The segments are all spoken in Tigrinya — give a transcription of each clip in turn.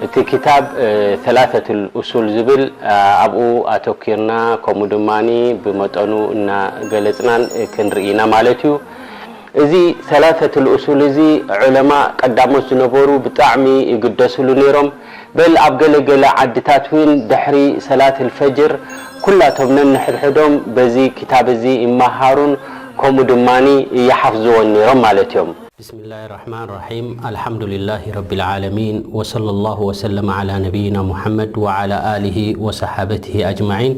እቲ ክታብ ሰላሰቱል ኡሱል ዝብል ኣብኡ ኣተኪርና፣ ከምኡ ድማ ብመጠኑ እናገለፅናን ክንርኢ ኢና ማለት እዩ። እዚ ሰላሰቱል ኡሱል እዚ ዑለማ ቀዳሞት ዝነበሩ ብጣዕሚ ይግደስሉ ነይሮም። በል ኣብ ገለገለ ዓድታት እውን ድሕሪ ሰላት ልፈጅር ኩላቶም ነንሕድሕዶም በዚ ክታብ እዚ ይመሃሩን ከምኡ ድማ ይሓፍዝዎን ነይሮም ማለት እዮም። بسم الله الرحمن الرحيم. الحمد لله رب العالمين، وصلى الله وسلم على نبينا محمد وعلى آله وصحابته أجمعين.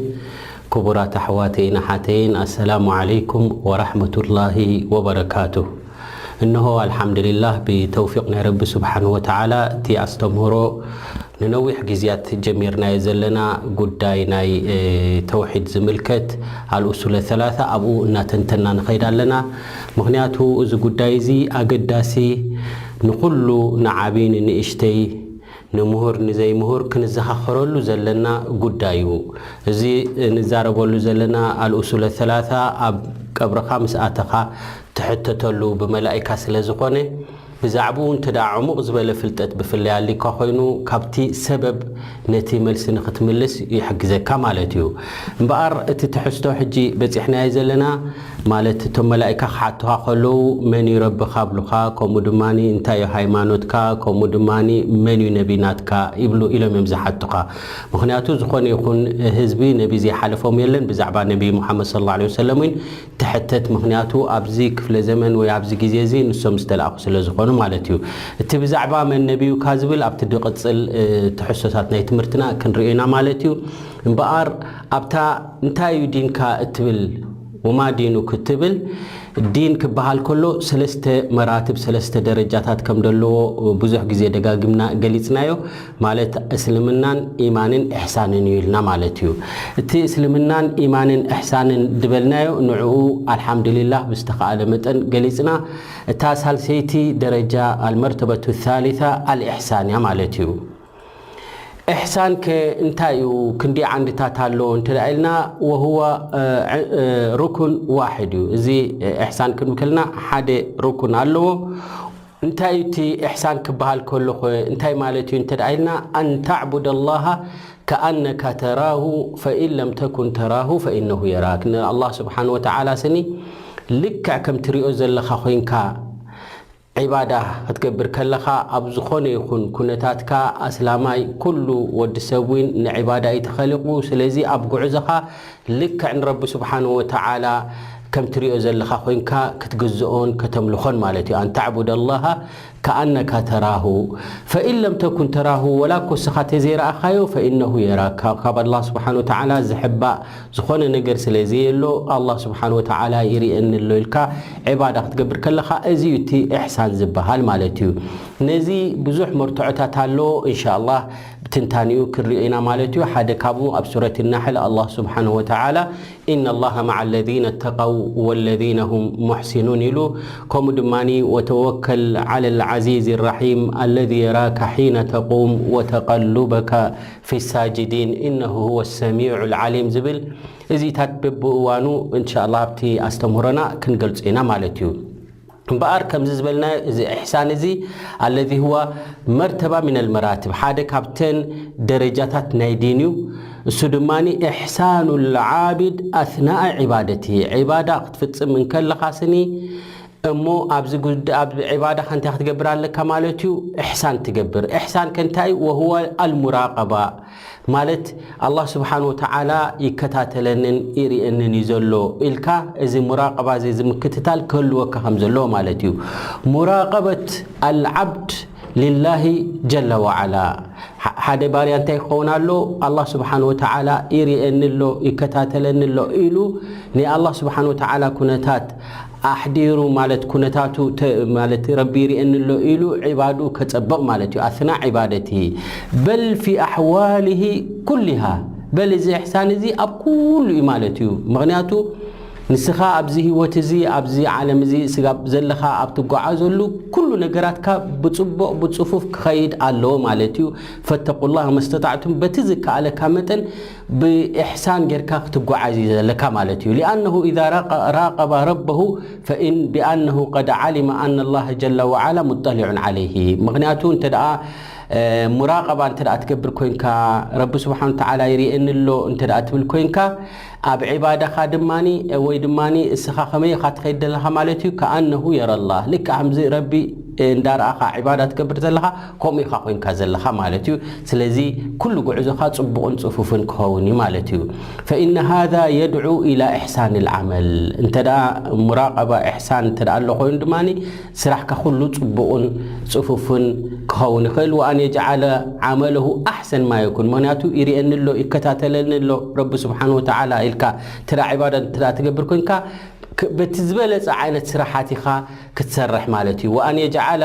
ክቡራት ኣሕዋተይን ኣሓተይን፣ ኣሰላሙ ዓለይኩም ወራሕመቱላሂ ወበረካቱ። እንሆ ኣልሓምዱሊላህ፣ ብተውፊቕ ናይ ረቢ ስብሓንሁ ወተዓላ እቲ ኣስተምህሮ ንነዊሕ ግዜያት ጀሚርናዮ ዘለና ጉዳይ ናይ ተውሒድ ዝምልከት ኣልኡሱለ ሰላሳ ኣብኡ እናተንተና ንኸይድ ኣለና። ምኽንያቱ እዚ ጉዳይ እዚ ኣገዳሲ፣ ንኹሉ ንዓብይ ንንእሽተይ፣ ንምሁር ንዘይምሁር ክንዘኻኸረሉ ዘለና ጉዳይ እዩ። እዚ ንዛረበሉ ዘለና ኣልኡሱለ ሰላሳ ኣብ ቀብርኻ ምስ ኣተኻ ትሕተተሉ ብመላኢካ ስለ ዝኾነ፣ ብዛዕባኡ እንተ ደኣ ዕሙቕ ዝበለ ፍልጠት ብፍላይ ኣልዩካ ኮይኑ፣ ካብቲ ሰበብ ነቲ መልሲ ንኽትምልስ ይሕግዘካ ማለት እዩ። እምበኣር እቲ ትሕዝቶ ሕጂ በጺሕናዮ ዘለና፣ ማለት እቶም መላኢካ ክሓቱኻ ከለዉ፣ "መን እዩ ረብኻ?" ኣብሉኻ፣ ከምኡ ድማ "እንታይ እዩ ሃይማኖትካ?" ከምኡ ድማ "መን እዩ ነቢ ናትካ?" ይብሉ ኢሎም እዮም ዝሓቱኻ። ምኽንያቱ ዝኾነ ይኹን ህዝቢ ነቢ ዘይሓለፎም የለን፣ ብዛዕባ ነቢ ሙሓመድ ሰለላሁ ዐለይሂ ወሰለም እውን ትሕተት፣ ምኽንያቱ ኣብዚ ክፍለ ዘመን ወይ ኣብዚ ግዜ እዚ ንሶም ዝተላእኹ ስለ ዝኾኑ ማለት እዩ። እቲ ብዛዕባ መን ነቢዩካ ዝብል ኣብቲ ድቕጽል፣ እ፣ ትሕዝቶታት ናይ ትምህርትና ክንርእዮ ኢና ማለት እዩ። እምበኣር ኣብታ እንታይ እዩ ዲንካ እትብል፣ ወማ ዲኑክ እትብል፣ ዲን ክበሃል ከሎ ሰለስተ መራትብ፣ ሰለስተ ደረጃታት ከም ዘለዎ ብዙሕ ግዜ ደጋግምና ገሊጽናዮ። ማለት እስልምናን ኢማንን ኢሕሳንን እዩ ኢልና ማለት እዩ። እቲ እስልምናን ኢማንን ኢሕሳንን ድበልናዮ ንዕኡ ኣልሓምዱሊላህ ብዝተኻእለ መጠን ገሊጽና። እታ ሳልሰይቲ ደረጃ ኣልመርተበቱ ሳሊሳ ኣልኢሕሳን እያ ማለት እዩ። ኢሕሳን ከ እንታይ እዩ? ክንደይ ዓንድታት ኣለዎ እንተ ደኣ ኢልና፣ ወሁወ፣ እ፣ እ፣ ሩኩን ዋሕድ እዩ። እዚ ኢሕሳን ክንብል ከለና ሓደ ሩኩን ኣለዎ። እንታይ እዩ እቲ ኢሕሳን ክበሃል ከሎ ኸ እንታይ ማለት እዩ እንተ ደኣ ኢልና፣ ኣን ተዕቡደ ላሃ ከኣነካ ተራሁ ፈኢን ለም ተኩን ተራሁ ፈኢነሁ የራክ። ንኣላህ ስብሓን ወተዓላ ስኒ ልክዕ ከም ትሪኦ ዘለኻ ኮይንካ ዒባዳ ክትገብር ከለኻ፣ ኣብ ዝኾነ ይኹን ኩነታትካ፣ ኣስላማይ ኩሉ ወዲ ሰብ እውን ንዒባዳ እዩ ተኸሊቑ። ስለዚ ኣብ ጉዕዞኻ ልክዕ ንረቢ ስብሓንሁ ወተዓላ ከም ትሪኦ ዘለኻ ኮይንካ ክትግዝኦን ከተምልኾን ማለት እዩ። ኣን ተዕቡደ ላሃ ከኣነካ ተራሁ ፈኢን ለም ተኩን ተራሁ፣ ወላ እኮ እስኻ ተዘይረኣኻዮ፣ ፈኢነሁ የራካ፣ ካብ ኣላህ ስብሓንሁ ወተዓላ ዝሕባእ ዝኾነ ነገር ስለ ዘየሎ፣ ኣላህ ስብሓን ወተዓላ ይርእየኒ ኣሎ ኢልካ ዒባዳ ክትገብር ከለኻ፣ እዚ እዩ እቲ ኢሕሳን ዝበሃል ማለት እዩ። ነዚ ብዙሕ መርትዖታት ኣሎ፣ እንሻ ኣላህ ብትንታኒኡ ክንሪኦ ኢና ማለት እዩ። ሓደ ካብኡ ኣብ ሱረት ናሕል ኣላህ ስብሓን ወተዓላ፣ "ኢነ ላሃ መዓ ለዚነ ተቀው ወለዚነ ሁም ሙሕሲኑን" ኢሉ፣ ከምኡ ድማ "ወተወከል ዓለ ልዓዚዝ ራሒም ኣለዚ የራካ ሒነ ተቁም ወተቀሉበካ ፊ ሳጅዲን ኢነሁ ሁወ ሰሚዑ ልዓሊም" ዝብል፣ እዚታት በብእዋኑ እንሻላ ኣብቲ ኣስተምህሮና ክንገልጾ ኢና ማለት እዩ። እምበኣር ከምዚ ዝበልናዮ፣ እዚ ኢሕሳን እዚ ኣለዚ ህዋ መርተባ ሚነል መራትብ፣ ሓደ ካብተን ደረጃታት ናይ ዲን እዩ። እሱ ድማ ኢሕሳኑ ልዓቢድ ኣስናኣ ዒባደቲ፣ ዒባዳ ክትፍጽም እንከለኻ ስኒ እሞ ኣብዚ ጉድ-፣ ኣብ ዒባዳኻ እንታይ ክትገብር ኣለካ ማለት እዩ? ኢሕሳን ትገብር። ኢሕሳን ከ እንታይ እዩ? ወሁወ ኣልሙራቀባ፣ ማለት ኣላህ ስብሓን ወተዓላ ይከታተለንን ይርእየንን እዩ ዘሎ ኢልካ፣ እዚ ሙራቀባ እዚ፣ እዚ ምክትታል ክህልወካ ከም ዘለዎ ማለት እዩ። ሙራቀበት ኣልዓብድ ሊላሂ ጀለ ወዓላ። ሓ-፣ ሓደ ባርያ እንታይ ክኸውን ኣሎ? ኣላህ ስብሓን ወተዓላ ይርእየኒ ኣሎ፣ ይከታተለኒ ኣሎ ኢሉ ናይ ኣላህ ስብሓን ወተዓላ ኩነታት ኣሕዲሩ፣ ማለት ኩነታቱ ተ-፣ ማለት ረቢ ይርእየኒ ኣሎ ኢሉ ዒባድኡ ከጸብቕ ማለት እዩ። ኣስና ዒባደቲ በል ፊ ኣሕዋሊሂ ኩሊሃ። በል እዚ ኢሕሳን እዚ ኣብ ኩሉ እዩ ማለት እዩ። ምኽንያቱ ንስኻ ኣብዚ ህይወት እዚ፣ ኣብዚ ዓለም እዚ፣ ስጋብ ዘለኻ ኣብ ትጓዓዘሉ ኩሉ ነገራትካ ብጽቡቕ ብጽፉፍ ክኸይድ ኣለዎ ማለት እዩ። ፈተቁላህ መስተጣዕቱም፣ በቲ ዝከኣለካ መጠን ብኢሕሳን ጌርካ ክትጓዓዝ እዩ ዘለካ ማለት እዩ። ሊኣነሁ ኢዛ ራቀ-፣ ራቀባ ረበሁ ፈኢን ቢኣነሁ ቀድ ዓሊመ ኣነ ላህ ጀለ ወዓላ ሙጠሊዑን ዓለይሂ። ምኽንያቱ እንተ ደኣ፣ እ፣ ሙራቀባ እንተ ደኣ ትገብር ኮይንካ፣ ረቢ ስብሓን ተዓላ ይርእየኒ ኣሎ እንተ ደኣ ትብል ኮይንካ፣ ኣብ ዒባዳኻ ድማኒ፣ ወይ ድማኒ እስኻ ከመይ ኢኻ ትኸይድ ዘለኻ ማለት እዩ? ከኣነሁ የረላህ። ልክዕ ከምዚ ረቢ እንዳረኣኻ ዒባዳ ትገብር ዘለኻ፣ ከምኡ ኢኻ ኮይንካ ዘለኻ ማለት እዩ። ስለዚ ኩሉ ጉዕዞኻ ጽቡቕን ጽፉፍን ክኸውን እዩ ማለት እዩ። ፈኢነ ሃዛ የድዑ ኢላ ኢሕሳን ልዓመል። እንተ ደኣ ሙራቀባ ኢሕሳን እንተ ደኣ ኣሎ ኮይኑ ድማኒ፣ ስራሕካ ኩሉ ጽቡቕን ጽፉፍን ክኸውን ይኽእል። ወኣን የጅዓለ ዓመለሁ ኣሕሰን ማ የኩን። ምኽንያቱ ይርእየኒ ኣሎ፣ ይከታተለኒ ኣሎ ረቢ ስብሓን ወተዓላ ኢልካ እንተ ደኣ ዒባዳ እንተ ደኣ ትገብር ኮይንካ፣ ክ-፣ በቲ ዝበለጸ ዓይነት ስራሓት ኢኻ ክትሰርሕ ማለት እዩ። ወኣን የጅዓለ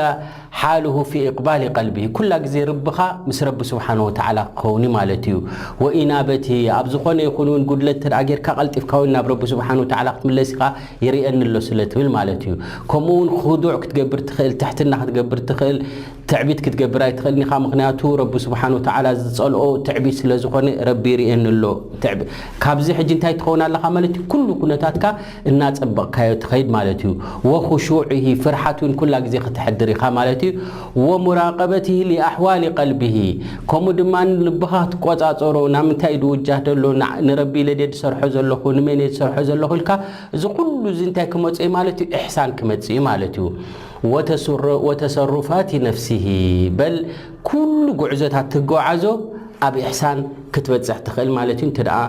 ሓልሁ ፊ ኢቅባሊ ቀልቢሂ። ኩላ ግዜ ርብኻ ምስ ረቢ ስብሓን ወተዓላ ክኸውን እዩ ማለት እዩ። ወኢናበቲ፣ ኣብ ዝኾነ ይኹን እውን ጉድለት እንተ ደኣ ጌርካ ቀልጢፍካ እውን ናብ ረቢ ስብሓን ወተዓላ ክትምለስ ኢኻ፣ ይርእየኒ ኣሎ ስለ ትብል ማለት እዩ። ከምኡ እውን ክዱዕ ክትገብር ትኽእል፣ ትሕትና ክትገብር ትኽእል፣ ትዕቢት ክትገብር ኣይትኽእልን ኢኻ። ምኽንያቱ ረቢ ስብሓን ወተዓላ ዝጸልኦ ትዕቢት ስለ ዝኾነ ረቢ ይርእየኒ ኣሎ። ትዕቢ-፣ ካብዚ ሕጂ እንታይ ትኸውን ኣለኻ ማለት እዩ? ኩሉ ኩነታትካ እናጸበቕካዮ ትኸይድ ማለት እዩ። ወኹሹዕሂ፣ ፍርሓት እውን ኩላ ግዜ ከተሕድር ኢኻ ማለት እዩ። ወሙራቀበትሂ ሊኣሕዋሊ ቀልቢሂ፣ ከምኡ ድማ ልብኻ ክትቆጻጸሮ፣ ናብ ምንታይ እዩ ድውጃህ ዘሎ፣ ና-፣ ንረቢ ኢለ ድየ ዝሰርሖ ዘለኹ፣ ንመን እየ ዝሰርሖ ዘለኹ ኢልካ፣ እዚ ኩሉ እዚ እንታይ ክመጽእ እዩ ማለት እዩ? ኢሕሳን ክመጽእ እዩ ማለት እዩ። ወተሱረ-፣ ወተሰሩፋቲ ነፍሲሂ፣ በል ኩሉ ጉዕዞታት ትጓዓዞ ኣብ ኢሕሳን ክትበጽሕ ትኽእል ማለት እዩ። እንተ ደኣ፣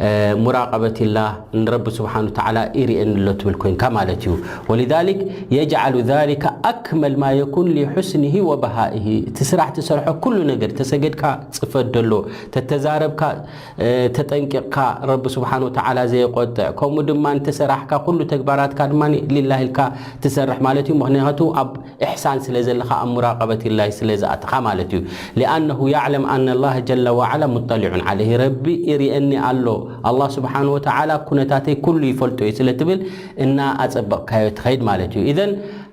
እ፣ ሙራቀበትላህ ንረቢ ስብሓን ወተዓላ ይርእየኒ ኣሎ ትብል ኮይንካ ማለት እዩ። ወሊዛሊክ የጅዓሉ ዛሊከ ኣክመል ማ የኩን ሊሑስኒሂ ወበሃኢሂ። እቲ ስራሕ ትሰርሖ ኩሉ ነገር፣ ተሰገድካ ጽፈት ደሎ፣ ተተዛረብካ፣ እ፣ ተጠንቂቕካ ረቢ ስብሓን ወተዓላ ዘየቆጥዕ፣ ከምኡ ድማ እንተሰራሕካ ኩሉ ተግባራትካ ድማ ሊላህ ኢልካ ትሰርሕ ማለት እዩ። ምኽንያቱ ኣብ ኢሕሳን ስለ ዘለኻ፣ ኣብ ሙራቀበትላህ ስለ ዝኣተኻ ማለት እዩ። ሊኣነሁ ያዕለም ኣነ ላህ ጀለ ወዓላ ሙጠሊዑን ዓለይሂ፣ ረቢ ይርእየኒ ኣሎ፣ ኣላህ ስብሓን ወተዓላ ኩነታተይ ኩሉ ይፈልጦ እዩ ስለ ትብል እና ኣጸበቕካዮ ትኸይድ ማለት እዩ። ኢዘን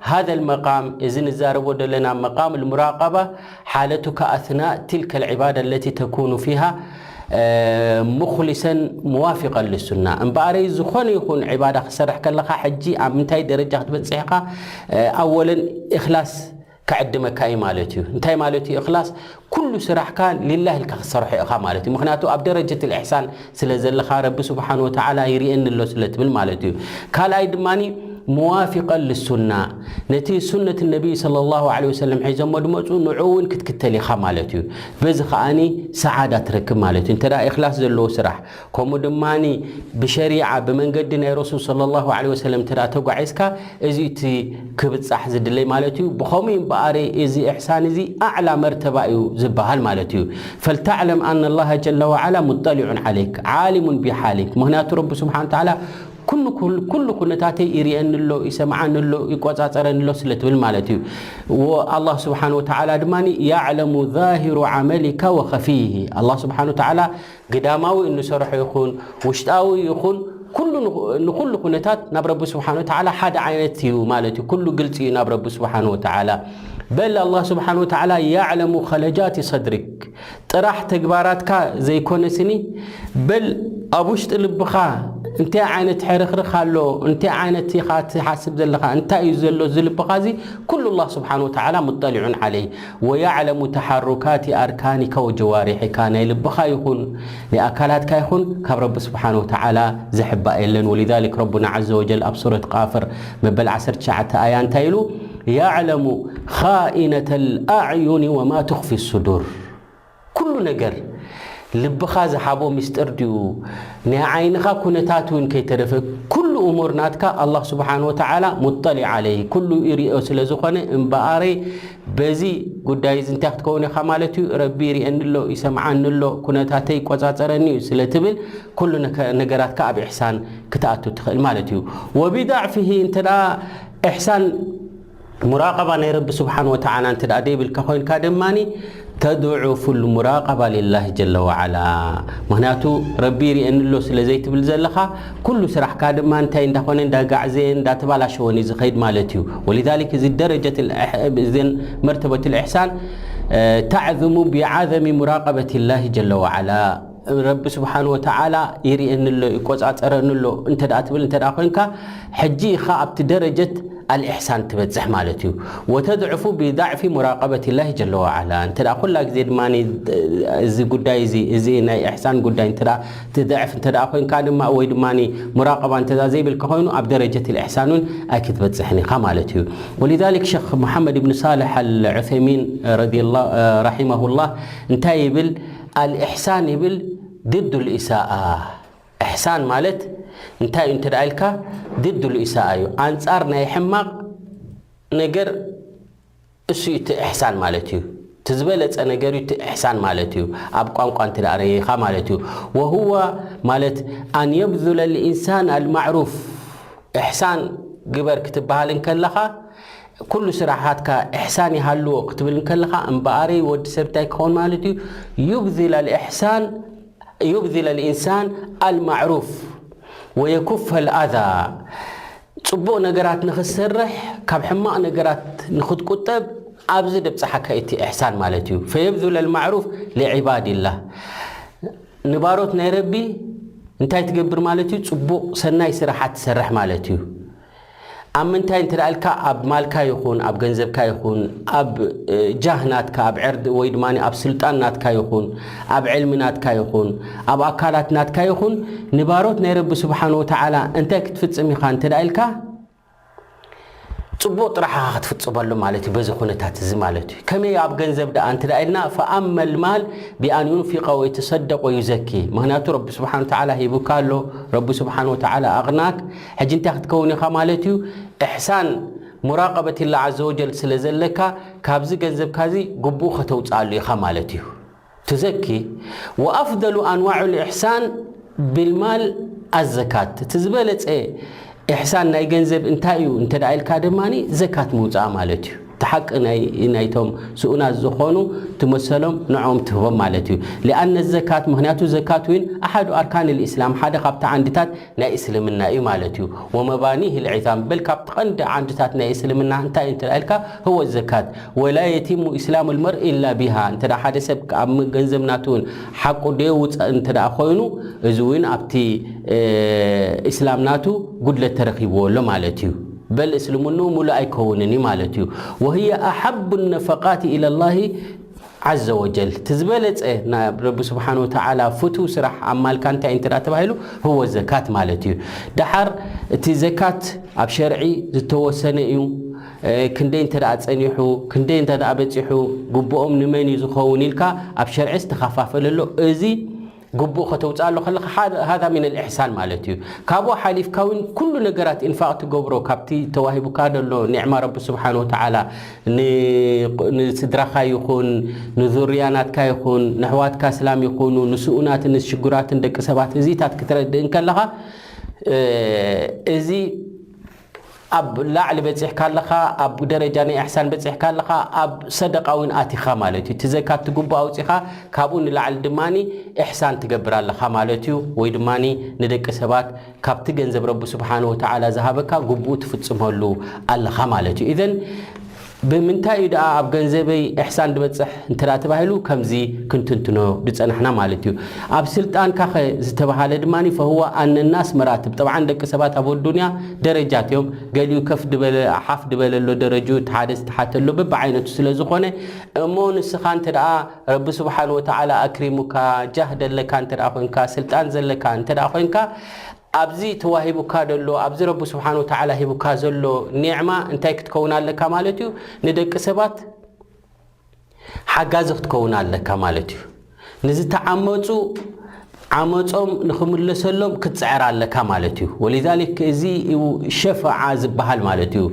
ሃዘ ልመቃም፣ እዚ ንዛረቦ ዘለና መቃም ልሙራቀባ ሓለቱካ ኣስናእ ትልከ ልዕባዳ ለቲ ተኩኑ ፊሃ፣ እ፣ ሙኽሊሰን ሙዋፊቀን ልሱና። እምበኣረይ ዝኾነ ይኹን ዒባዳ ክሰርሕ ከለኻ ሕጂ ኣብ ምንታይ ደረጃ ክትበጽሕ ኢኻ? እ፣ ኣወለን እኽላስ ክዕድመካ እዩ ማለት እዩ። እንታይ ማለት እዩ እኽላስ? ኩሉ ስራሕካ ሊላህ ኢልካ ክትሰርሖ ኢኻ ማለት እዩ። ምኽንያቱ ኣብ ደረጀት ልኢሕሳን ስለ ዘለኻ ረቢ ስብሓን ወተዓላ ይርእየኒ ኣሎ ስለ ትብል ማለት እዩ። ካልኣይ ድማኒ ሙዋፊቀን ልሱና፣ ነቲ ሱነት ነቢይ ሰለላሁ ዐለይሂ ወሰለም ሒዞሞ ድመፁ ንዑ እውን ክትክተል ኢኻ ማለት እዩ። በዚ ከዓኒ ሰዓዳ ትረክብ ማለት እዩ። እንተ ደኣ ኢኽላስ ዘለዎ ስራሕ፣ ከምኡ ድማኒ ብሸሪዓ ብመንገዲ ናይ ረሱል ሰለላሁ ዐለይሂ ወሰለም እንተ ደኣ ተጓዒዝካ፣ እዚ እቲ ክብጻሕ ዝድለይ ማለት እዩ። ብኸምኡ እምበኣር እዚ ኢሕሳን እዚ ኣዕላ መርተባ እዩ ዝበሃል ማለት እዩ። ፈልተዕለም ኣነ ላሃ ጀለ ወዓላ ሙጠሊዑን ዓለይክ ዓሊሙን ቢሓሊክ። ምኽንያቱ ረቢ ስብሓን ተዓላ ኩሉ ኩሉ ኩሉ ኩነታተይ ይርእየኒ ኣሎ፣ ይሰምዓኒ ኣሎ፣ ይቆጻጸረኒ ኣሎ ስለ ትብል ማለት እዩ። ወኣላህ ስብሓን ወተዓላ ድማ ያዕለሙ ዛሂሩ ዓመሊካ ወኸፊይሂ። ኣላህ ስብሓን ወተዓላ ግዳማዊ እንሰርሖ ይኹን ውሽጣዊ ይኹን ኩሉ ንኹ-፣ ንኹሉ ኩነታት ናብ ረቢ ስብሓን ወተዓላ ሓደ ዓይነት እዩ ማለት እዩ። ኩሉ ግልጺ እዩ ናብ ረቢ ስብሓን ወተዓላ። በል ኣላህ ስብሓን ወተዓላ ያዕለሙ ኸለጃቲ ሰድሪክ፣ ጥራሕ ተግባራትካ ዘይኮነስኒ፣ በል ኣብ ውሽጢ ልብኻ እንታይ ዓይነት ሕርኽርኽ ኣሎ፣ እንታይ ዓይነት ኢኻ ትሓስብ ዘለኻ፣ እንታይ እዩ ዘሎ እዚ ልብኻ እዚ፣ ኩሉ ኣላህ ስብሓን ወተዓላ ሙጠሊዑን ዓለይ። ወያዕለሙ ተሓሩካቲ ኣርካኒካ ወጀዋሪሒካ፣ ናይ ልብኻ ይኹን ናይ ኣካላትካ ይኹን ካብ ረቢ ስብሓን ወተዓላ ዝሕባእ የለን። ወሊዛሊክ ረቡና ዓዘ ወጀል ኣብ ሱረት ቃፍር መበል ዓሰርተ ትሽዓተ ኣያ እንታይ ኢሉ? ያዕለሙ ኻኢነተ ልኣዕዩኒ ወማ ትኽፊ ሱዱር። ኩሉ ነገር ልብኻ ዝሓቦ ምስጢር ድዩ? ናይ ዓይንኻ ኩነታት እውን ከይተረፈ ኩሉ እሙር ናትካ ኣላህ ስብሓን ወተዓላ ሙጠሊዕ ዓለይ፣ ኩሉ ይሪኦ ስለ ዝኾነ፣ እምበኣረይ በዚ ጉዳይ እዚ እንታይ ክትከውን ኢኻ ማለት እዩ? ረቢ ይሪአኒ ኣሎ፣ ይሰምዓኒ ኣሎ፣ ኩነታተይ ይቆጻጸረኒ እዩ ስለ ትብል ኩሉ ነከ-፣ ነገራትካ ኣብ ኢሕሳን ክትኣቱ ትኽእል ማለት እዩ። ወቢዳዕፊሂ እንተ ደኣ ኢሕሳን ሙራቐባ ናይ ረቢ ስብሓን ወተዓላ እንተ ደኣ ደይብልካ ኮይንካ ደማኒ ተድዑፉ ልሙራቀባ ሊላሂ ጀለ ወዓላ። ምኽንያቱ ረቢ ይርእየኒ ኣሎ ስለ ዘይትብል ዘለኻ፣ ኩሉ ስራሕካ ድማ እንታይ እንዳኾነ እንዳጋዕዘየን እንዳተባላሸወን እዩ ዝኸይድ ማለት እዩ። ወሊዛሊክ እዚ ደረጀት ልእሕ-፣ እዘን መርተበት ልእሕሳን፣ እ፣ ተዕዝሙ ቢዓዘሚ ሙራቀበት ላሂ ጀለ ወዓላ። ረቢ ስብሓን ወተዓላ ይርእየኒ ኣሎ፣ ይቆጻጸረኒ ኣሎ እንተ ደኣ ትብል እንተ ደኣ ኮይንካ፣ ሕጂ ኢኻ ኣብቲ ደረጀት ኣልእሕሳን ትበጽሕ ማለት እዩ። ወተድዕፉ ብዳዕፊ ሙራቀበት ላሂ ጀለ ወዓላ። እንተ ደኣ ኩላ ግዜ ድማ እዚ ጉዳይ እዚ፣ እዚ ናይ እሕሳን ጉዳይ እንተ ደኣ ትድዕፍ እንተ ደኣ ኮይንካ ድማ፣ ወይ ድማ ሙራቀባ እንተ ደኣ ዘይብልካ ኮይኑ፣ ኣብ ደረጀት ልእሕሳን እውን ኣይክትበጽሕን ኢኻ ማለት እዩ። ወሊዛሊክ ሸኽ መሓመድ ብን ሳልሕ ኣልዑሰይሚን ረዲየላ-፣ ረሒመሁላህ እንታይ ይብል? ኣልእሕሳን ይብል ድዱ ልኢሳኣ። እሕሳን ማለት እንታይ እዩ እንተ ደኣ ኢልካ፣ ድዱ ልኢሳኣ እዩ። ኣንጻር ናይ ሕማቕ ነገር እሱ እዩ እቲ እሕሳን ማለት እዩ። እቲ ዝበለጸ ነገር እዩ እቲ እሕሳን ማለት እዩ። ኣብ ቋንቋ እንተ ደኣ ረኢኻ ማለት እዩ። ወሁወ ማለት ኣን የብዙለ ልኢንሳን ኣልማዕሩፍ። እሕሳን ግበር ክትበሃል እንከለኻ፣ ኩሉ ስራሓትካ እሕሳን ይሃልዎ ክትብል እንከለኻ፣ እምበኣረይ ወዲ ሰብ እንታይ ክኸውን ማለት እዩ? ዩብዚል ኣልእሕሳን፣ ዩብዚል ኣልኢንሳን ኣልማዕሩፍ ወየኩፈ ኣልኣዛ። ጽቡቕ ነገራት ንኽትሰርሕ፣ ካብ ሕማቕ ነገራት ንኽትቁጠብ፣ ኣብዚ ደብጽሓካ እቲ እሕሳን ማለት እዩ። ፈየብዙል ኣልማዕሩፍ ሊዕባድላህ። ንባሮት ናይ ረቢ እንታይ ትገብር ማለት እዩ? ጽቡቕ ሰናይ ስራሓት ትሰርሕ ማለት እዩ። ኣብ ምንታይ እንተ ደኣ ኢልካ፣ ኣብ ማልካ ይኹን፣ ኣብ ገንዘብካ ይኹን፣ ኣብ፣ እ፣ ጃህ ናትካ፣ ኣብ ዕርዲ ወይ ድማ ኣብ ስልጣን ናትካ ይኹን፣ ኣብ ዕልሚ ናትካ ይኹን፣ ኣብ ኣካላት ናትካ ይኹን፣ ንባሮት ናይ ረቢ ስብሓን ወተዓላ እንታይ ክትፍጽም ኢኻ እንተ ደኣ ኢልካ፣ ጽቡቕ ጥራሕ ኢኻ ክትፍጽመሉ ማለት እዩ። በዚ ኩነታት እዚ ማለት እዩ። ከመይ ኣብ ገንዘብ ደኣ እንተ ደኣ ኢልና፣ ፈኣመል ማል ቢኣን ዩንፊቀ ወይተሰደቅ ወዩዘኪ። ምኽንያቱ ረቢ ስብሓን ወተዓላ ሂቡካ ኣሎ፣ ረቢ ስብሓን ወተዓላ ኣቕናክ። ሕጂ እንታይ ክትከውን ኢኻ ማለት እዩ? እሕሳን ሙራቀበት ላ ዓዘ ወጀል ስለ ዘለካ፣ ካብዚ ገንዘብካ እዚ ግቡኡ ከተውፅኣሉ ኢኻ ማለት እዩ። ትዘኪ። ወኣፍደሉ ኣንዋዑ ልእሕሳን ብልማል ኣዘካት። እቲ ዝበለጸ እሕሳን ናይ ገንዘብ እንታይ እዩ እንተ ደኣ ኢልካ ድማ ዘካት ምውፃእ ማለት እዩ። እቲ ሓቂ ናይ፣ ናይቶም ስኡናት ዝኾኑ ትመሰሎም ንዕኦም ትህቦም ማለት እዩ። ሊኣነ ዘካት፣ ምኽንያቱ ዘካት እውን ኣሓዱ ኣርካን ልእስላም፣ ሓደ ካብቲ ዓንድታት ናይ እስልምና እዩ ማለት እዩ። ወመባኒህ ልዒዛም፣ በል ካብቲ ቀንዲ ዓንድታት ናይ እስልምና እንታይ እዩ እንተ ደኣ ኢልካ፣ ህወ ዘካት። ወላ የቲሙ ኢስላሙ ልመርእ ኢላ ቢሃ። እንተ ደኣ ሓደ ሰብ ኣብ ገንዘብ ናቱ እውን ሓቁ ደየውፅእ እንተ ደኣ ኮይኑ፣ እዚ እውን ኣብቲ፣ እ፣ ኢስላም ናቱ ጉድለት ተረኺብዎ ኣሎ ማለት እዩ። በል እስልምንኡ ሙሉእ ኣይከውንን እዩ ማለት እዩ። ወህየ ኣሓቡ ነፈቃት ኢለላሂ ዓዘ ወጀል። እቲ ዝበለጸ ናብ ረቢ ስብሓን ወተዓላ ፍቱው ስራሕ ኣብ ማልካ እንታይ እንተ ደኣ ተባሂሉ፣ ህወ ዘካት ማለት እዩ። ደሓር እቲ ዘካት ኣብ ሸርዒ ዝተወሰነ እዩ። እ፣ ክንደይ እንተ ደኣ ጸኒሑ፣ ክንደይ እንተ ደኣ በጺሑ፣ ግቡኦም ንመን እዩ ዝኸውን ኢልካ ኣብ ሸርዒ ዝተኸፋፈለ ኣሎ። እዚ ግቡእ ከተውፅኣሉ ከለኻ፣ ሓደ፣ ሃዛ ሚን ኣልእሕሳን ማለት እዩ። ካብኡ ሓሊፍካ እውን ኩሉ ነገራት ኢንፋቅ ትገብሮ፣ ካብቲ ተዋሂቡካ ዘሎ ኒዕማ ረቢ ስብሓን ወተዓላ ን-፣ ንስድራኻ ይኹን፣ ንዙርያ ናትካ ይኹን፣ ንኣሕዋትካ እስላም ይኹኑ፣ ንስኡናትን ንሽጉራትን ደቂ ሰባት እዚታት ክትረድእ እንከለኻ፣ እ፣ እዚ ኣብ ላዕሊ በጺሕካ ኣለኻ፣ ኣብ ደረጃ ናይ ኢሕሳን በጺሕካ ኣለኻ፣ ኣብ ሰደቃ እውን ኣቲኻ ማለት እዩ። እቲ ዘካት ትግብኦ ኣውጺኻ፣ ካብኡ ንላዕሊ ድማኒ ኢሕሳን ትገብር ኣለኻ ማለት እዩ። ወይ ድማኒ ንደቂ ሰባት ካብቲ ገንዘብ ረቢ ስብሓን ወተዓላ ዝሃበካ ግብኡ ትፍጽመሉ ኣለኻ ማለት እዩ። ኢዘን ብምንታይ እዩ ደኣ ኣብ ገንዘበይ ኢሕሳን ዝበጽሕ እንተ ደኣ ተባሂሉ፣ ከምዚ ክንትንትኖ ዝጸናሕና ማለት እዩ። ኣብ ስልጣንካ ኸ ዝተባሃለ ድማኒ፣ ፈሁወ ኣነ ናስ መራትብ፣ ጠብዓን ደቂ ሰባት ኣብ ኣዱንያ ደረጃት እዮም። ገሊኡ ከፍ ድበለ፣ ሓፍ ድበለ ኣሎ ደረጅኡ፣ እቲ ሓደ ዝተሓተ ኣሎ፣ በብዓይነቱ ስለ ዝኾነ፣ እሞ ንስኻ እንተ ደኣ ረቢ ስብሓን ወተዓላ ኣክሪሙካ፣ ጃህ ደለካ እንተ ደኣ ኮይንካ፣ ስልጣን ዘለካ እንተ ደኣ ኮይንካ፣ ኣብዚ ተዋሂቡካ ዘሎ፣ ኣብዚ ረቢ ስብሓን ወተዓላ ሂቡካ ዘሎ ኒዕማ እንታይ ክትከውን ኣለካ ማለት እዩ? ንደቂ ሰባት ሓጋዚ ክትከውን ኣለካ ማለት እዩ። ንዝተዓመፁ ዓመፆም ንኽምለሰሎም ክትፅዕር ኣለካ ማለት እዩ። ወሊዛሊክ እዚ እዩ ሸፈዓ ዝበሃል ማለት እዩ።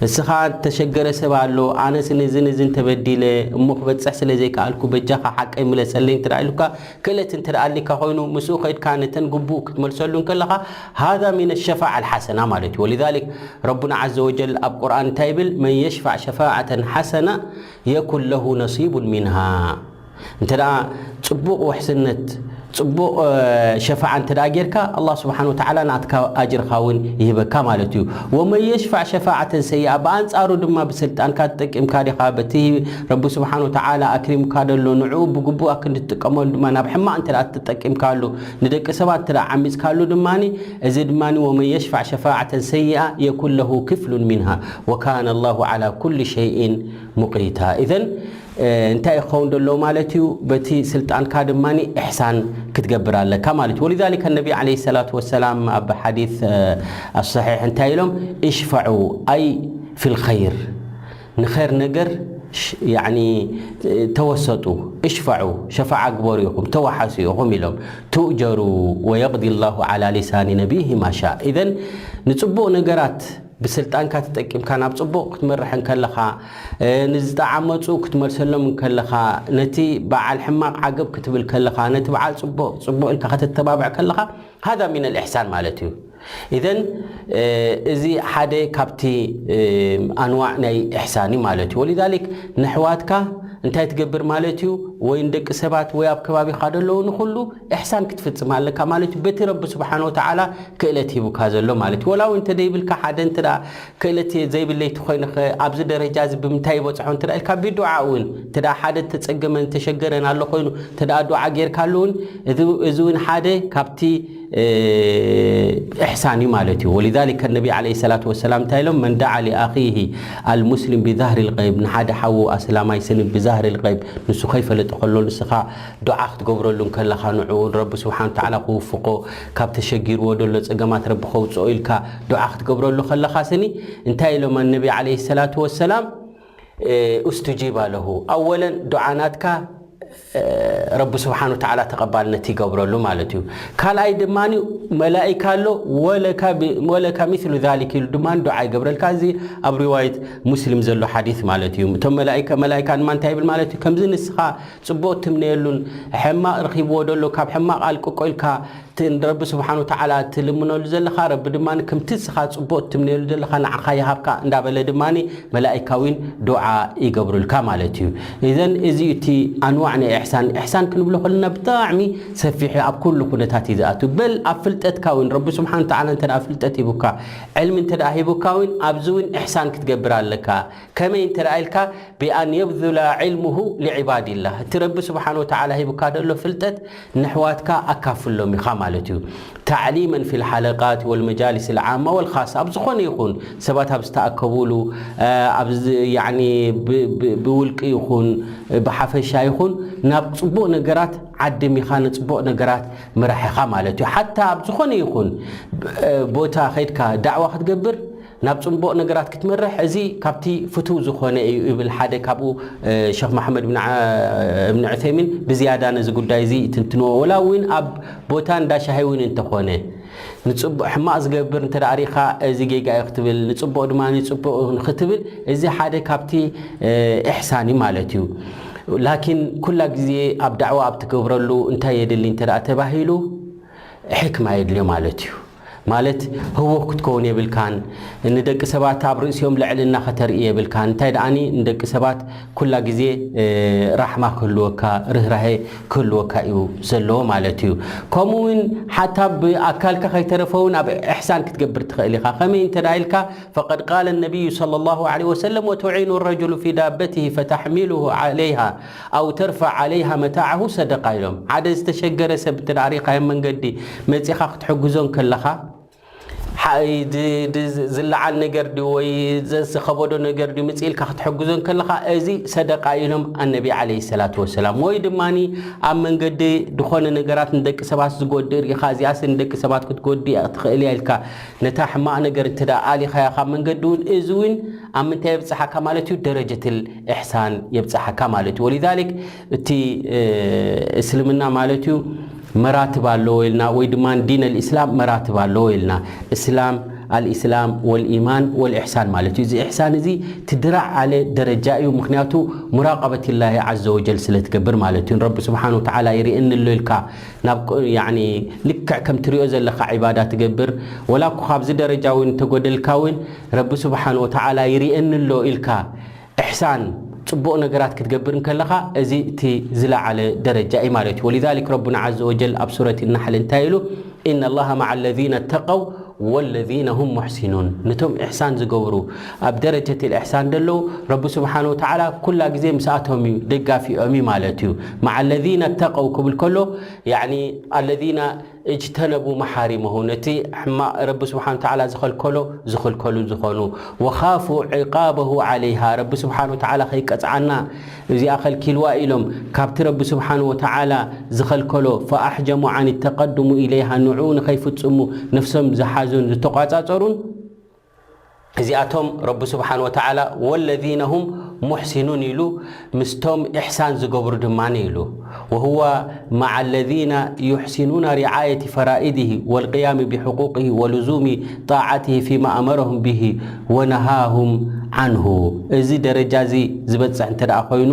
እስኻ ተሸገረ ሰብ ኣሎ፣ ኣነስ ንዝን እዝን ተበዲለ እሞ ክበፅሕ ስለ ዘይከኣልኩ በጃኻ ሓቀይ ምለሰለይ እንተ ደኣ ኢሉካ፣ ክእለት እንተ ደኣ ኣሊካ ኮይኑ፣ ምስኡ ከይድካ ነተን ግቡእ ክትመልሰሉ እንከለኻ፣ ሃዛ ሚነ ሸፋዓ ኣልሓሰና ማለት እዩ። ወሊዛሊክ ረቡና ዓዘ ወጀል ኣብ ቁርኣን እንታይ ይብል? መን የሽፋዕ ሸፋዓተን ሓሰና የኩን ለሁ ነሲቡን ሚንሃ። እንተ ደኣ ጽቡቕ ውሕስነት፣ ጽቡቕ ሸፋዓ እንተ ደኣ ጌርካ፣ ኣላህ ስብሓን ወተዓላ ናትካ ኣጅርኻ እውን ይህበካ ማለት እዩ። ወመን የሽፋዕ ሸፋዓተን ሰይኣ፣ ብኣንጻሩ ድማ ብስልጣንካ ተጠቂምካ ዲኻ በቲ ረቢ ስብሓን ወተዓላ ኣክሪምካ ደሎ ንዕኡ ብግቡእ ኣክንዲ ትጥቀመሉ ድማ ናብ ሕማቕ እንተ ደኣ ተጠቂምካሉ፣ ንደቂ ሰባት እንተ ደኣ ዓሚጽካሉ ድማ፣ እዚ ድማ ወመን የሽፋዕ ሸፋዓተን ሰይኣ የኩን ለሁ ክፍሉን ሚንሃ ወካነ ላሁ ዓላ ኩሊ ሸይእን ሙቂታ። ኢዘን እንታይ ክኸውን ደለዎ ማለት እዩ? በቲ ስልጣንካ ድማ ኢሕሳን ክትገብር ኣለካ ማለት እዩ። ወሊዛሊከ ነቢ ዓለይሂ ሰላቱ ወሰላም ኣብ ሓዲስ ኣሰሒሕ እንታይ ኢሎም? እሽፈዑ ኣይ ፊል ኸይር፣ ንኸይር ነገር ሽ- ያኒ ተወሰጡ፣ እሽፈዑ፣ ሸፋዓ ግበሩ ኢኹም፣ ተወሓሱ ኢኹም ኢሎም። ትእጀሩ ወየቕዲ ላሁ ዓላ ሊሳኒ ነቢይሂ ማሻ። ኢዘን ንጽቡቕ ነገራት ብስልጣንካ ተጠቂምካ ናብ ጽቡቕ ክትመርሕ እንከለኻ፣ ንዝተዓመጹ ክትመልሰሎም እንከለኻ፣ ነቲ በዓል ሕማቕ ዓገብ ክትብል ከለኻ፣ ነቲ በዓል ጽቡቕ ጽቡቕ ኢልካ ከተተባብዕ ከለኻ፣ ሃዛ ሚነል ኢሕሳን ማለት እዩ። ኢዘን እዚ ሓደ ካብቲ ኣንዋዕ ናይ ኢሕሳን እዩ ማለት እዩ። ወሊዛሊክ ንሕዋትካ እንታይ ትገብር ማለት እዩ? ወይ ንደቂ ሰባት ወይ ኣብ ከባቢኻ ደለዉ ንኹሉ ኢሕሳን ክትፍጽም ኣለካ ማለት እዩ። በቲ ረቢ ስብሓን ወተዓላ ክእለት ሂቡካ ዘሎ ማለት እዩ። ወላ እውን እንተ ደይብልካ ሓደ እንተ ደኣ ክእለት ዘይብለይ ተኾይነ ኸ ኣብዚ ደረጃ እዚ ብምንታይ ይበጽሖ እንተ ደኣ ኢልካ ብዱዓ እውን እንተ ደኣ ሓደ ተጸገመን ተሸገረን ኣሎ ኮይኑ እንተ ደኣ ዱዓ ጌርካሉ እውን እዚ እውን ሓደ ካብቲ ኢሕሳን እዩ ማለት እዩ። ወሊዛሊከ ነቢ ዓለይሂ ሰላቱ ወሰላም እንታይ ኢሎም? መን ደዓ ሊኣኺሂ ኣልሙስሊም ብዛህሪ ልገይብ፣ ንሓደ ሓዉ ኣስላማይ ስሊም ብዛህሪ ልገይብ፣ ንሱ ከይፈለጠ ከሎ ንስኻ ዱዓ ክትገብረሉ እንከለኻ ንዑ ረቢ ስብሓን ተዓላ ክውፍቆ፣ ካብ ተሸጊርዎ ደሎ ጸገማት ረቢ ከውጽኦ ኢልካ ዱዓ ክትገብረሉ ከለኻ ስኒ እንታይ ኢሎም ነቢ ዓለይሂ ሰላቱ ወሰላም? ኡስቱጂባ ለሁ። ኣወለን ዱዓ ናትካ ረቢ ስብሓን ወተዓላ ተቐባልነት ይገብረሉ ማለት እዩ። ካልኣይ ድማ መላኢካ ኣሎ፣ ወለካ ብ- ወለካ ሚስሉ ዛሊክ ኢሉ ድማ ዱዓ ይገብረልካ። እዚ ኣብ ሪዋየት ሙስሊም ዘሎ ሓዲስ ማለት እዩ። እቶም መላኢካ መላኢካ ድማ እንታይ ይብል ማለት እዩ? ከምዚ ንስኻ ጽቡቕ ትምነየሉን ሕማቕ ረኺብዎ ደሎ ካብ ሕማቕ ኣልቅቆ ኢልካ እቲ ንረቢ ስብሓን ወተዓላ ትልምነሉ ዘለኻ ረቢ ድማ ከምቲ ንስኻ ጽቡቕ ትምነየሉ ዘለኻ ንዓኻ ይሃብካ እንዳበለ ድማ መላኢካ እውን ዱዓ ይገብሩልካ ማለት እዩ። ኢዘን እዚ እቲ ኣንዋዕ ናይ ኢሕሳን። ኢሕሳን ክንብሎ ከለና ብጣዕሚ ሰፊሕ ኣብ ኩሉ ኩነታት እዩ ዝኣቱ። በል ኣብ ፍልጠትካ እውን ረቢ ስብሓን ተዓላ እንተ ደኣ ፍልጠት ሂቡካ፣ ዕልሚ እንተ ደኣ ሂቡካ እውን ኣብዚ እውን ኢሕሳን ክትገብር ኣለካ። ከመይ እንተ ደኣ ኢልካ ብኣን የብዙላ ዕልሙሁ ሊዕባድላህ። እቲ ረቢ ስብሓን ወተዓላ ሂቡካ ዘሎ ፍልጠት ንሕዋትካ ኣካፍሎም ኢኻ ማለት እዩ። ታዕሊመን ፊል ሓለቃት ወልመጃሊስ ልዓማ ወልኻሳ ኣብ ዝኾነ ይኹን ሰባት ኣብ ዝተኣከቡሉ ኣብ ዝ- ያዕኒ ብ- ብ- ብውልቂ ይኹን ብሓፈሻ ይኹን ናብ ጽቡቕ ነገራት ዓድም ኢኻ ንጽቡቕ ነገራት ምራሕ ኢኻ ማለት እዩ። ሓታ ኣብ ዝኾነ ይኹን ብ- ቦታ ኸይድካ ዳዕዋ ክትገብር ናብ ጽቡቕ ነገራት ክትመርሕ እዚ ካብቲ ፍቱው ዝኾነ እዩ ይብል ሓደ ካብኡ ሸኽ መሓመድ ብን ዓ- እብን ዑሰይሚን ብዝያዳ ነዚ ጉዳይ እዚ ይትንትንዎ። ወላ እውን ኣብ ቦታ እንዳ ሻሂ እውን እንተኾነ ንጽቡቕ ሕማቕ ዝገብር እንተ ደኣ ሪኻ እዚ ጌጋ እዩ ክትብል ንጽቡቕ ድማ ንጽቡቕ ክትብል እዚ ሓደ ካብቲ ኢሕሳን እዩ ማለት እዩ። ላኪን ኩላ ግዜ ኣብ ዳዕዋ ኣብ ትገብረሉ እንታይ የድሊ እንተ ደኣ ተባሂሉ ሕክማ የድልዮ ማለት እዩ። ማለት ህውኽ ክትከውን የብልካን። ንደቂ ሰባት ኣብ ርእሲኦም ልዕልና ከተርኢ የብልካን። እንታይ ደኣኒ ንደቂ ሰባት ኩላ ግዜ ራሕማ ክህልወካ ርህራሄ ክህልወካ እዩ ዘለዎ ማለት እዩ። ከምኡ እውን ሓታ ብኣካልካ ከይተረፈ እውን ኣብ ኢሕሳን ክትገብር ትኽእል ኢኻ። ከመይ እንተ ደኣ ኢልካ فقد قال النبي صلى الله عليه وسلم وتعين الرجل في دابته فتحمله عليها أو ترفع عليها متاعه صدقة ኢሎም። ሓደ ዝተሸገረ ሰብ እንተ ደኣ ሪኻዮ መንገዲ መጺኻ ክትሕግዞ እንከለኻ ዝለዓል ነገር ድዩ ወይ ዝኸበዶ ነገር ድዩ ምጽእ ኢልካ ክትሕግዞ እንከለኻ እዚ ሰደቃ ኢሎም ኣነቢ ዓለይሂ ሰላቱ ወሰላም። ወይ ድማ ኣብ መንገዲ ዝኾነ ነገራት ንደቂ ሰባት ዝጎድእ ርኢኻ እዚኣስ ንደቂ ሰባት ክትጎድእ እያ ትኽእል እያ ኢልካ ነታ ሕማቕ ነገር እንተ ደኣ ኣሊኻያ ካብ መንገዲ እውን እዚ እውን ኣብ ምንታይ የብጽሓካ ማለት እዩ? ደረጀትል ኢሕሳን የብጽሓካ ማለት እዩ። ወሊዛሊክ እቲ እስልምና ማለት እዩ መራትብ ኣለዎ ኢልና ወይ ድማ ዲን ኣልእስላም መራትብ ኣለዎ ኢልና እስላም ኣልእስላም ወልኢማን ወልኢሕሳን ማለት እዩ። እዚ ኢሕሳን እዚ ትድራዕ ኣለ ደረጃ እዩ። ምክንያቱ ሙራቀበት ላሂ ዓዘ ወጀል ስለ ትገብር ማለት እዩ። ረቢ ስብሓን ወተዓላ ይርእየኒ ኣሎ ኢልካ ናብ ልክዕ ከም ትሪኦ ዘለካ ዒባዳ ትገብር ወላ እኮ ካብዚ ደረጃ እውን እንተጎደልካ እውን ረቢ ስብሓን ወተዓላ ይርእየኒ ኣሎ ኢልካ ኢሕሳን ጽቡቕ ነገራት ክትገብር እንከለኻ፣ እዚ እቲ ዝለዓለ ደረጃ እዩ ማለት እዩ። ولذلك ረቡና عز وجل ኣብ ሱረት ናሕል እንታይ ኢሉ? إن الله مع الذين اتقوا والذين هم محسنون። ነቶም ኢሕሳን ዝገብሩ፣ ኣብ ደረጀት ኢሕሳን ዘለዉ፣ ረቢ ስብሓን ወተዓላ ኩላ ግዜ ምስኣቶም እዩ፣ ደጋፊኦም እዩ ማለት እዩ። مع الذين اتقوا ክብል ከሎ፣ ያዕኒ الذين اجتنبوا محارمه፣ ነቲ ሕማቕ ረቢ ስብሓን ወተዓላ ዝኸልከሎ ዝኽልከሉ ዝኾኑ፣ وخافوا عقابه عليها፣ ረቢ ስብሓን ወተዓላ ከይቀጽዓና እዚኣ ኸልኪልዋ ኢሎም ካብቲ ረቢ ስብሓን ወተዓላ ዝኸልከሎ፣ فأحجموا عن التقدم إليها፣ ንዕኡ ንኸይፍጽሙ ነፍሶም ዝሓዙን ዝተቋጻጸሩን፣ እዚኣቶም ረቢ ስብሓን ወተዓላ والذين هم محسنون ኢሉ ምስቶም ኢሕሳን ዝገብሩ ድማ ኢሉ። وهو مع الذين يحسنون رعاية فرائضه والقيام بحقوقه ولزوم طاعته فيما أمرهم به ونهاهم عنه። እዚ ደረጃ እዚ ዝበጽሕ እንተ ደኣ ኮይኑ፣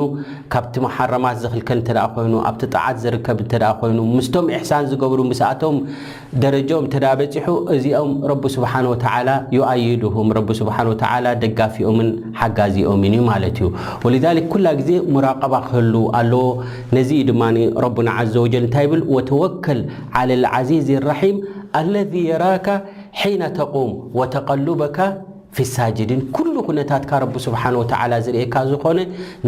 ካብቲ መሓረማት ዝኽልከል እንተ ደኣ ኮይኑ፣ ኣብቲ ጣዓት ዝርከብ እንተ ደኣ ኮይኑ፣ ምስቶም ኢሕሳን ዝገብሩ ምስኣቶም ደረጃኦም እንተ ደኣ በጺሑ፣ እዚኦም ረቢ ስብሓን ወተዓላ يؤيدهم፣ ረቢ ስብሓን ወተዓላ ደጋፊኦምን ሓጋዚኦምን እዩ ማለት እዩ። ولذلك ኩላ ግዜ ሙራቀባ ክህሉ ኣለዎ። ነዚ እዩ ድማ ረቡና عز وجل እንታይ ይብል? وتوكل على العزيز الرحيم الذي يراك حين تقوم وتقلبك في الساجدين። ኩሉ ኩነታትካ ረቢ ስብሓን ወተዓላ ዝርእየካ ዝኾነ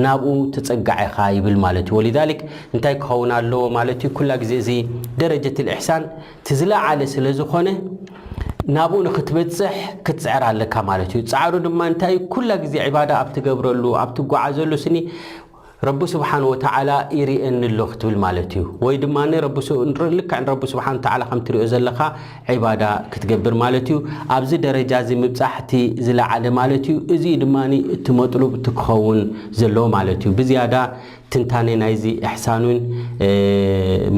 ናብኡ ትጸጋዕ ኢኻ ይብል ማለት እዩ። ولذلك እንታይ ክኸውን ኣለዎ ማለት እዩ? ኩላ ግዜ እዚ ደረጀት ኢሕሳን እቲ ዝለዓለ ስለ ዝኾነ ናብኡ ንኽትበጽሕ ክትጽዕር ኣለካ ማለት እዩ። ጻዕሩ ድማ እንታይ እዩ? ኩላ ግዜ ዒባዳ ኣብ ትገብረሉ፣ ኣብ ትጓዓዘሉ ስኒ ረቢ ስብሓን ወተዓላ ይርእየኒ ኣሎ ክትብል ማለት እዩ። ወይ ድማ ረቢ ስ-፣ ልክዕ ንረቢ ስብሓን ወተዓላ ከም ትሪኦ ዘለኻ ዒባዳ ክትገብር ማለት እዩ። ኣብዚ ደረጃ እዚ ምብጻሕ እቲ ዝለዓለ ማለት እዩ። እዚ ድማ እቲ መጥሉብ እቲ ክኸውን ዘለዎ ማለት እዩ። ብዝያዳ ትንታኔ ናይዚ ኢሕሳን እውን፣ እ፣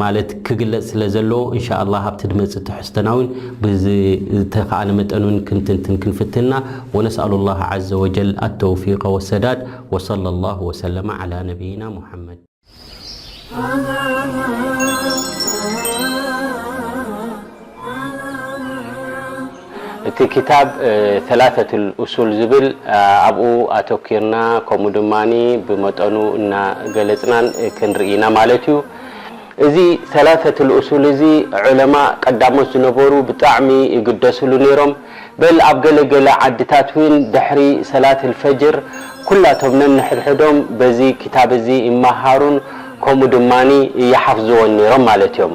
ማለት ክግለጽ ስለ ዘለዎ፣ እንሻኣላህ ኣብቲ ድመጽእ ትሕዝቶና እውን ብዝተኻእለ መጠን እውን ክንትንትን ክንፍትና። ونسأل الله عز وجل التوفيق والسداد. وصلى الله وسلم على نبينا محمد. እቲ ክታብ፣ እ፣ ثلاثة الأصول ዝብል፣ እ፣ ኣብኡ ኣተኪርና፣ ከምኡ ድማ ብመጠኑ እናገለጽናን ክንርኢ ኢና ማለት እዩ። እዚ ثلاثة الأصول እዚ ዑለማ ቀዳሞት ዝነበሩ ብጣዕሚ ይግደስሉ ነይሮም። በል ኣብ ገለ ገለ ዓድታት እውን ድሕሪ ሰላት الفجر ኩላቶም ነንሕድሕዶም በዚ ክታብ እዚ ይመሃሩን ከምኡ ድማ ይሓፍዝዎን ነይሮም ማለት እዮም።